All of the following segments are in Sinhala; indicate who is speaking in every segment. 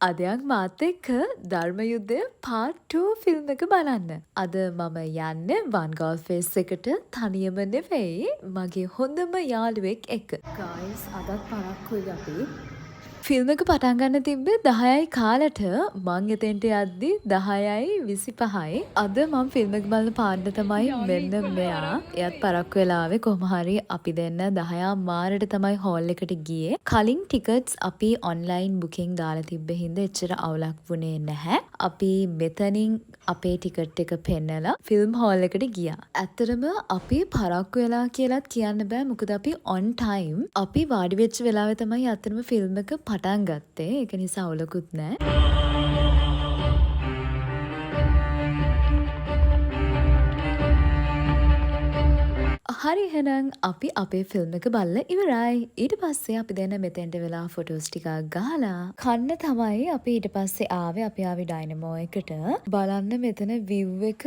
Speaker 1: අද යන් මාත් එක්ක ධර්ම යුද්ධය පාර්ට් 2 ෆිල්ම් එක බලන්න. අද මම යන්නේ වන් ගෝල් ෆේස් එකට තනියම නෙවෙයි, මගේ හොඳම යාළුවෙක් එක්ක.
Speaker 2: ගයිස්, අදත් පරක්කුයි අපි.
Speaker 1: ෆිල්ම් එක පටන් ගන්න තිබ්බේ 10යි කාලට. මං එතෙන්ට යද්දි 10යි 25යි. අද මං ෆිල්ම් එක බලන පාර්ට්නර් තමයි මෙන්න මෙයා. එයත් පරක්කු වෙලා ආවේ. කොහොම හරි අපි දෙන්න 10 හමාරට තමයි හෝල් එකට ගියේ. කලින් ටිකට්ස් අපි ඔන්ලයින් බුකින් දාලා තිබ්බ හින්දා එච්චර අවුලක් වුණේ නැහැ. අපි මෙතනින් අපේ ටිකට් එක පෙන්නලා ෆිල්ම් හෝල් එකට ගියා. ඇත්තටම අපි පරක්කු වෙලා කියලත් කියන්න බෑ, මොකද අපි ඔන් ටයිම්. අපි වාඩි වෙච්ච වෙලාවේ තමයි ඇත්තටම ෆිල්ම් එක පටන් ගත්තේ. ඒක නිසා අවුලකුත් නෑ. හරි, එහෙනම් අපි අපේ ෆිල්ම් එක බලලා ඉවරයි. ඊට පස්සේ අපි දෙන්න මෙතෙන්ට වෙලා ෆොටෝස් ටිකක් ගහලා කන්න තමයි අපි ඊට පස්සේ ආවේ. අපි ආවේ ඩයිනමෝ එකට. බලන්න, මෙතන විව් එක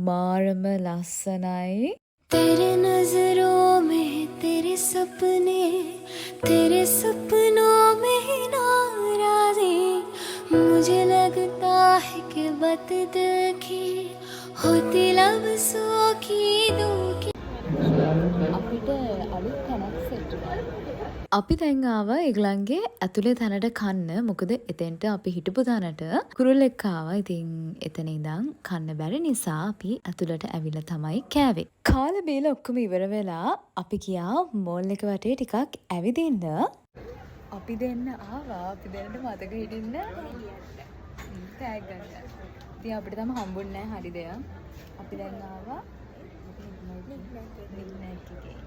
Speaker 1: මාරම ලස්සනයි.
Speaker 3: तेरे नजरों में तेरे सपने, तेरे सपनों में ही नाराजी। मुझे लगता है कि बात दिल की होती लफ्ज़ों की दो
Speaker 2: අපිට අලුත් තැනක් සෙට් වුණා.
Speaker 1: අපි දැන් ආවා ඒගොල්ලන්ගේ ඇතුලේ තැනට කන්න. මොකද එතෙන්ට අපි හිටපු තැනට කුරුල්ලෙක් ආවා. ඉතින් එතන ඉඳන් කන්න බැරි නිසා අපි ඇතුළට ඇවිල්ලා තමයි කෑවේ. කාලා බීලා ඔක්කොම ඉවර වෙලා අපි ගියා මෝල් එක වටේ ටිකක් ඇවිදින්න.
Speaker 2: අපි දෙන්න ආවා අපි දෙන්නට මතක හිටින්න තෑග් ගන්න. ඉතින් අපිට තාම හම්බුන්නේ නැහැ හරි දෙයක්. අපි දැන් ආවා මිඩ්නයිට් එකේ.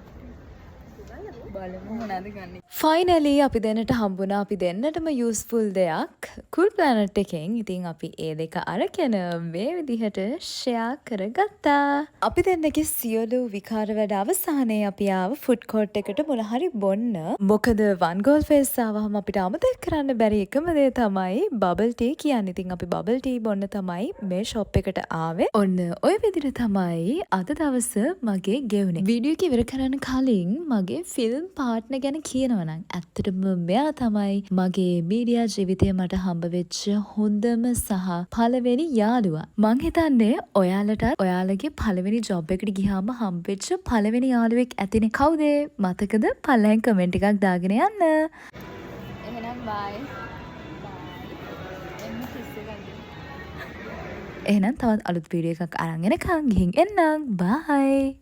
Speaker 2: බලමු මොනවද ගන්නේ.
Speaker 1: ෆයිනලි අපි දෙන්නට හම්බුණා අපි දෙන්නටම යූස්ෆුල් දෙයක් කුල් ප්ලැනට් එකෙන්. ඉතින් අපි ඒ දෙක අරගෙන මේ විදිහට ෂෙයා කරගත්තා. අපි දෙන්නගේ සියලු විකාර වැඩ අවසානයේ අපි ආව ෆුඩ් කෝට් එකට මොන හරි බොන්න. මොකද වන් ගෝල් ෆේස් ආවහම අපිට අමතක කරන්න බැරි එකම දේ තමයි බබල් ටී කියන්නේ. ඉතින් අපි බබල් ටී බොන්න තමයි මේ ෂොප් එකට ආවේ. ඔන්න ඔය විදිහට තමයි අද දවස මගේ ගෙවුනේ. වීඩියෝ එක ඉවර කරන්න කලින් මගේ ෆිල්ම් පාර්ට්නර් ගැන කියනවා නම්, ඇත්තටම මෙයා තමයි මගේ මීඩියා ජීවිතේ මට හම්බ වෙච්ච හොඳම සහ පළවෙනි යාළුවා. මං හිතන්නේ ඔයාලටත් ඔයාලගේ පළවෙනි ජොබ් එකට ගියාම හම්බෙච්ච පළවෙනි යාළුවෙක් ඇතිනේ. කවුද ඒ? මතකද? පල්ලෙහෙන් කමෙන්ට් එකක් දාගෙන යන්න.
Speaker 2: එහෙනම් බයි. එන්න කිස් එකක් දෙන්න.
Speaker 1: එහෙනම් තවත් අලුත් වීඩියෝ එකක් අරන් එනකන් ගිහින් එන්නම්. බයි.